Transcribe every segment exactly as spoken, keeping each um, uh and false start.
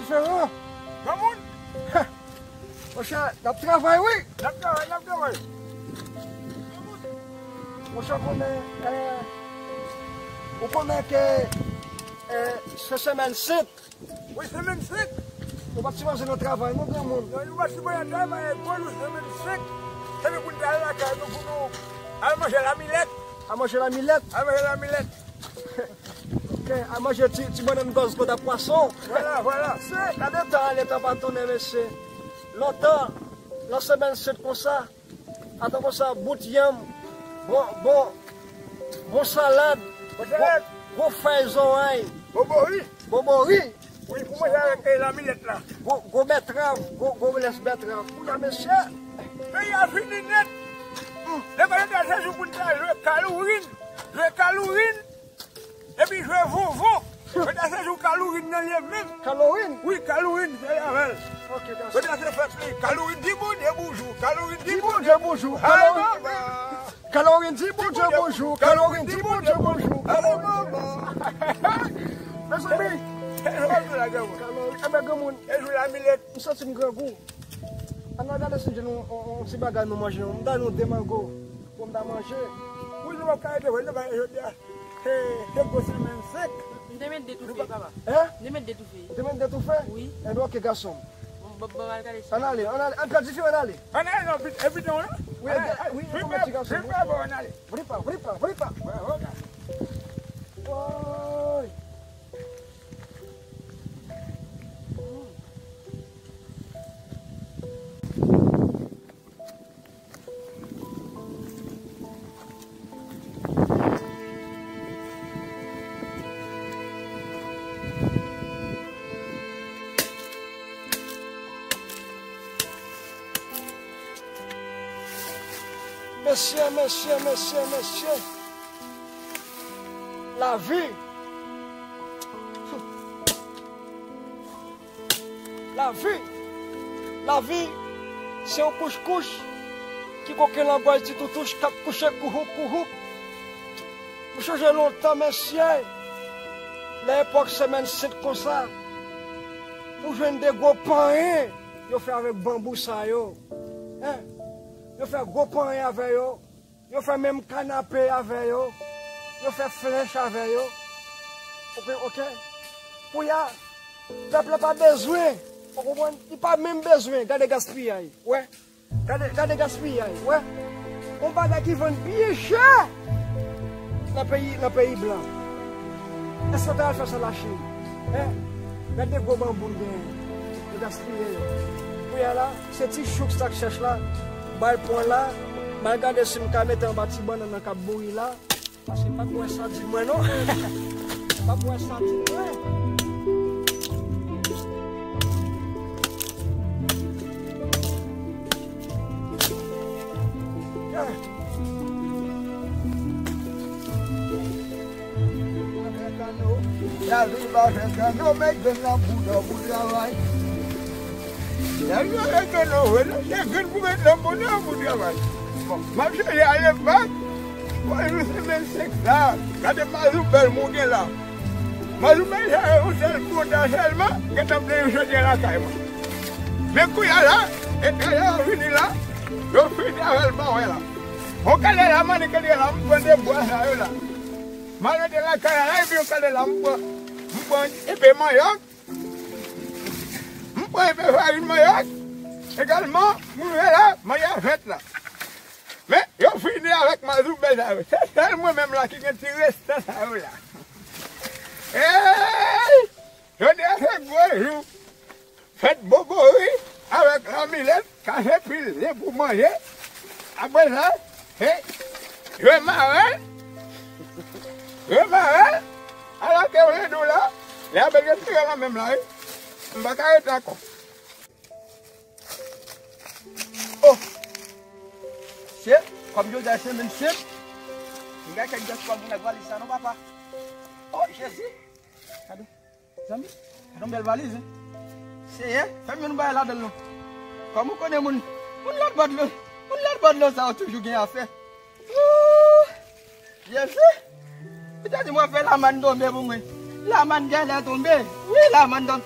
Diferan. Granmoun. Monchè, n ap travay, wi. N ap travay, n ap travay. Monchè, konnen, eh, ou konnen ke, eh, se semèn senk. Wi, semèn senk. Ou pa t sipoze nan travay, non, granmoun. Non, nou pa t sipoze nan travay, gwo jou semèn senk. Se pou nou al lakay nou, pou nou al manje lamilèt. Al manje lamilèt? Al manje lamilèt. Ok, al manje ti, ti bannann gòz kot a pwason. Vwala, vwala. Se, gade tan ale, tan pa tounen, mesye. Lontan, nan semèn senk konsa, atan konsa, bout yanm, bon, bon, bon salad, bon, bon fèy zoranj, bobori, bobori. Wi, pou manje avèk, eh, lamilèt la. Gwo, gwo bètrav, gwo, gwo lès bètrav. Kounye a, mesye. Peyi a fini nèt. Hmm. Lè pa ta se jou pou n ta jwe kalourin. Jwe kalourin. Epi jwe vovo. Mwen ta se jou kalourin nan liye menm. Kalourin? Wi, kalourin, se avè l. Ok, dakò. Mwen ta se fèt li. Kalourin di Bondye bonjou. Kalourin di Bondye bonjou. Kalourin. Kalourin di Bondye bonjou, Kalourin di Bondye bonjou, Kalourin. Mezanmi, Kalourin, enben, granmoun, e jou lamilèt, m santi m grangou. Ann al gade si n jwenn yon, yon, yon ti bagay nou manje, non. M ta jwenn yon de mango pou m ta manje. Wi, nou p ap ka rete vre, nou pa jodi a. Se, se gwo semèn senk. M te mèt detoufe, papa. Hein? M te mèt detoufe. Ou te mèt detoufe? Wi. Enben, ok, gason m. Bon, bon, bon, al gade si. Ann ale, ann ale, ann pèdi fi, ann ale. Ann ale, non, vit, e vit non, non. Wi, ann ale, wi, vit, vit, vit, ann ale. Vit pa, vit pa, vit pa. Bravo, gars. Woy. Mesye, mesye, mesye, mesye. Lavi. Lavi, lavi, se yon kouch kouch ki koke langwèj ti toutouch k ap kouche kouhouk kouhouk. M chonje lontan, mesye, nan epòk semèn sent konsa, ou jwenn de gwo panyen yo fè avèk banbou sa yo. Hein? Yo fè gwo panyen avè yo. Yo fè menm kanape avè yo. Yo fè flèch avè yo. Oke, oke. Kounye a, pèp la pa bezwen. Ou konprann? Li pa menm bezwen. Gade gaspiyay. Wè. Gade, gade gaspiyay. Wè. Yon bagay ki vann byen chè nan peyi, nan peyi blan. Èske w ta al fè sa Lachin? Hein? Gade gwo banbou l genyen. Yo gaspiye yo. Kounye a la, se ti chouk sa k chèch la. Bay pwen la. Bay gade si m ka mete anba ti bannann nan k ap bouyi la. Paske m pa p wè sa di mwen non. M pa p wè sa di mwen. Lavi pa fè kano, met grenn nan bouda pou travay. Lè yo met grenn nan bouda, se grenn pou met nan bouda pou travay. Bon, m ap chèche ale bak. Bon, nou se menm sèks la. Gade mazoubèl mwen gen la. Mazoubèl sa yo, yon sèl bouda sèlman, gentan plen yon chòdyè lakay mwen. Men kounye a la, etranje yo vini la, yo fini avè l ban mwen la. Yon kalè la, m annik antre la, m pran de bwa sa yo la. M al mete lakay la, la, epi yon kalè la, m pran, m pran epe manyòk, m pran epe farin manyòk, egalman, m rive la, manyòk fèt la. Men, yo fini avèk mazoubèl sa yo. Se sèl mwen menm la ki gen ti restan sa yo la. Ey! Jodi a se gwo jou. Fèt bobori avèk lamilèt, kache pil nen pou manje. Apre sa, se jwe marèl. Jwe marèl. Alò ke vle di w la, lè a bèl retire nan men m la, wi. M pa ka rete ankò. Oh! Shit, kòm jodi a se menm shit. M gen kèk dyaspò pou nèg valiz sa non, papa. Oh, Jezi! Gade, zanmi, gade yon bèl valiz, wi. Seyè, fè m jwenn yon bagay ladan l non. Kòm ou konnen moun, moun lòt bò dlo, moun lòt bò dlo sa yo toujou gen afè. Ooh, Jezi! Ou te di mwen fè lamann tonbe pou mwen. Lamann genlè tonbe. Wi, lamann tonbe.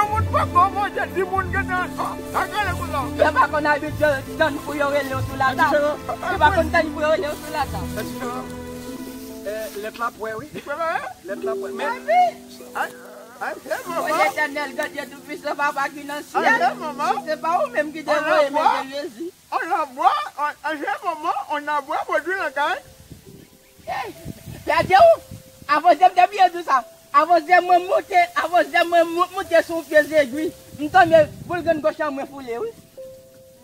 Yon moun poko manje, timoun gentan, oh, sa k rele konsa. Yo pa konn abitye tann pou yo rele yo sou lata. Yo pa konn tann pou yo rele yo sou lata. Lèt la prè, wi. Lèt la prè. Men, ay, ay, se mama. Letènèl, Granndye Toupisan, Papa ki nan syèl. Ay, se mama. Si se pa ou menm ki te voye m, se Jezi. On a bwa, on, on, se mama, on a bwa pwodui nan kay. Pèdi ou? Avanse m te byen di w sa. Avanse mwen moute, avanse mwen mou- moute sou pye zegwi. M tonbe, boul grenn goch an mwen foule, wi.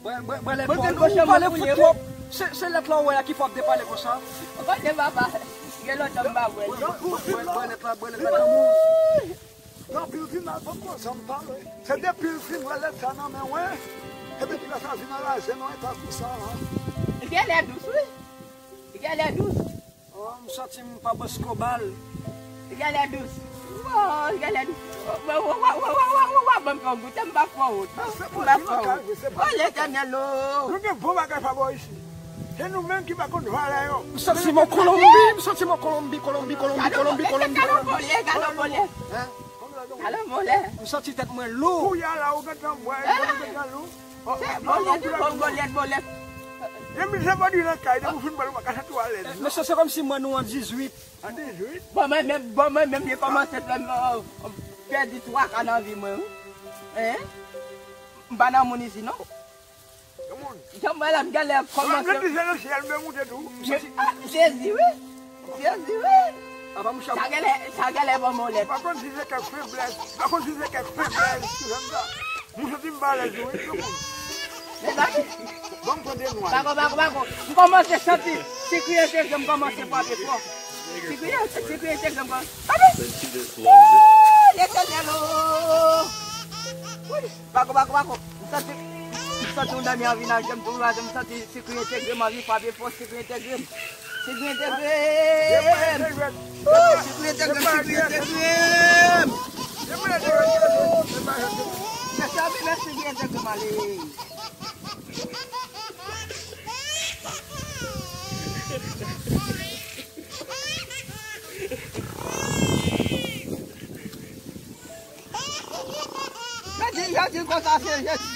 Bwè, bwè, bwè lèt la. Ou pale fout twòp. Se, se lèt la ou wè a ki fè w ap depale konsa. Ou konnen papa, gen lontan m pa bwè l. Bwè, bwè, bwè, bwè lèt la, bwè lèt la, granmoun. Nan pil vin al pran konsa m pale. Se depi l fin wè lèt sa nan men mwen, epi plas la vin anraje nan eta konsa a. Li genlè dous, wi. Li genlè dous. Oh, m santi m pa bòs kobal. Li genlè dous. Oh, li genlè dous. Wa, wa, wa, ban m fè w goute, m pa fè w wont. M pa fè w wont. Oh, Letènèl, oh. Nou gen bon bagay pa bò isi. Se nou menm ki pa konn valè yo. M santi m an Kolonbi, m santi m an Kolonbi, Kolonbi, Kolonbi, Kolonbi, Kolonbi, Kolonbi. Gade yon vòlè, gade yon vòlè. Gade yon vòlè. M santi tèt mwen lou. Kounye a la, ou gentan bwè, ou gentan lou. Oh, se bòlèt, bòlèt, bòlèt. Depi se pwodui nan kay, depi w fin bwè l, ou pa ka santi w alèz, non. Mesye, se kòmsi mwen nou an dizuit. An dizuit? Bon, mwen menm, bon, mwen menm, li kòmanse fè m, euh, pèdi twa ka nan vi mwen, wi. Hein? M pa nan moun isi, non. Yon moun. Jan m wè la, m genlè kòmanse. Mwen di se nan syèl, m te moute tou. Ah, Jezi, wi. Jezi, wi. Papa, mouche. Sa genlè, sa genlè ban m yon lèt. Pa konn si se kèk feblès. Pa konn si se kèk feblès. Ou konn sa? Mwen santi m pa alèz, wi, tout moun. Mezanmi. Bon, m pran de nwa. Bako, bako, bako. M kòmanse santi sikri entegre m kòmanse frape fò. Sikri, sikri entegre m kòmanse. Amen. Woo, Letènèl, oh. Wi. Bako, bako, bako. M santi, m santi yon dènye anvi nan je m, tou lwaze, m santi sikri entegre m anvi frape fò, sikri entegre m. Sikri entegre m. Woo, sikri entegre m, sikri entegre m. Woo. Mèsi anpil, mèsi, sikri entegre m ale. Jezi, Jezi, konsa se Jezi.